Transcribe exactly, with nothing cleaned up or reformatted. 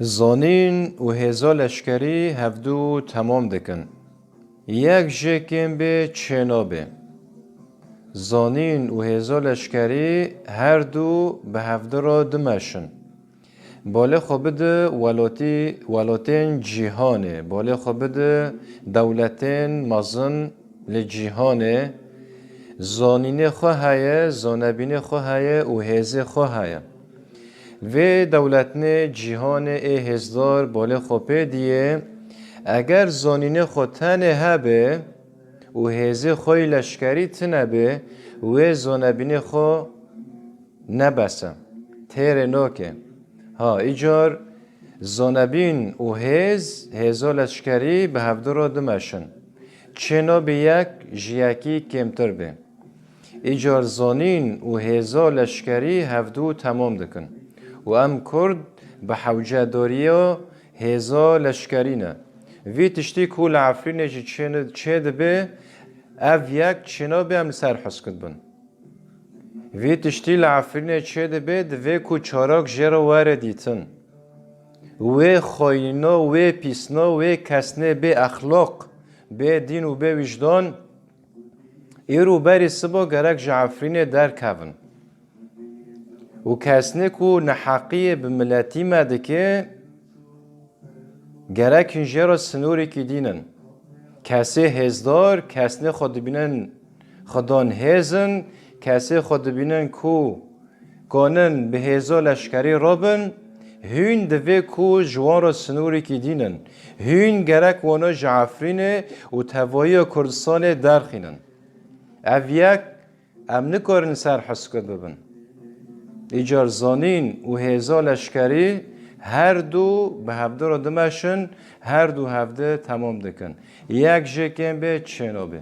Zanîn û hêza leşkerî hevdu temam dikin. Yek jê kêm bê çê nabê. Zanîn û hêza leşkerî her du bi hevdi re dimeşin. Balê xwe bide welatî-, welatên cîhanê, balê xwe bide dewletên mezin li cîhanê. Zanînê xwe heye, zanebînê xwe heye û hêzê xwe heye. Vê dewletnê cîhanê ê hêzdar balê xwe pê diyê, eger zanînê xwe tenê hebe û hêzê xwe yî leşkerî tine be, wê zanebînê xwe ne bes e. Têrê nake. Ha, îcar zanebîn û hêz, hêza leşkerî bi hevdu re dimeşin. Çê nabê yek ji yekî kêmtir bê. Îcar zanîn û hêza leşkerî hevdu temam dikin. Û em Kurd bi hewcedariya hêza leşkerî ne. Vî tiştî ku li Efrînê jî çê-, çê dibe, ev yek çê nabê em li ser hizkut bin. Vî tiştî li Efrînê çê dibe, divê ku çarak jê re were dîtin. Wê xayîna, wê pîsna, wê kesnê bê exlaq, bê dîn û bê wijdan, îro berî siba gerek ji Efrînê derkevin. Û kesnê ku neheqiyê bi miletî me dike, gerek hîn jê re sinûrêkî dînin. Kesê hêzdar, kesnê xwe dibînin xwedan hêz in, kesê xwe dibînin ku kanin bi hêza leşkerî re bin, hûn divê ku ji wan re sinûrêkî dînin. Hûn gerek wana ji Efrînê û tevahiya Kurdistanê derxînin. Ev yek em nikarin ser hizkut bibin. Îcar zanîn û hêza leşkerî her du bi hevdi re dimeşin, her du hevdi temam dikin. Yek jê kêm bê çê nabê.